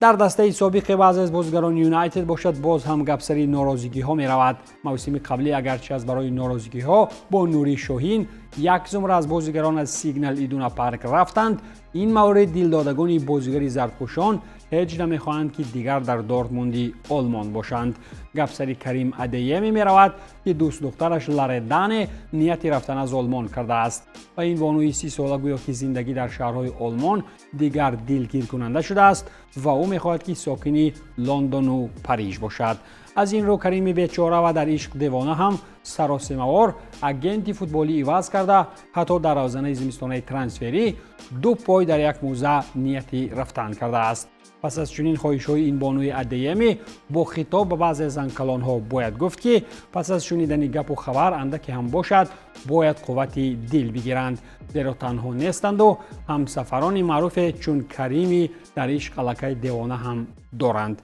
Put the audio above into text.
Дар дастаи собиқи баъзе аз бозигарони Юнайтед бошад, боз ҳам гапсари норозигиҳо меравад. Мавсими қаблӣ, агарчи аз барои норозигиҳо бо Нури Шоҳин як зумра аз бозигарон аз Сигнал Идуна Парк рафтанд, ин маврид дилдодагони бозигари зардпӯшон ҳеҷ намехоҳанд, ки дигар дар Дортмунди Олмон бошанд. Гапсари Карим Адееми меравад, ки дӯстдухтараш Ларедане нияти рафтан аз Олмон кардааст ва ин бонуи 30-сола гӯё ки зиндагӣ дар шаҳрҳои Олмон дигар дилгиркунанда шудааст ва ӯ мехоҳад, ки сокини Лондону Париж бошад. Аз ин рӯ Карими бечора ва дар ишқ девона ҳам саросемавор агенти футболӣ иваз карда, ҳатто дар равзанаи зимистонаи трансферӣ ду пой дар як мӯза нияти рафтан кардааст. Пас аз чунин хоҳишҳои ин бонуи Адееми бо хитоб ба баъзе занкалонҳо бояд гуфт, ки пас аз шунидани гапу хабар андаке ҳам бошад, бояд қуввати дил бигиранд, зеро танҳо нестанду ҳамсафарони маъруфе чун Карими дар ишқ аллакай девона ҳам доранд.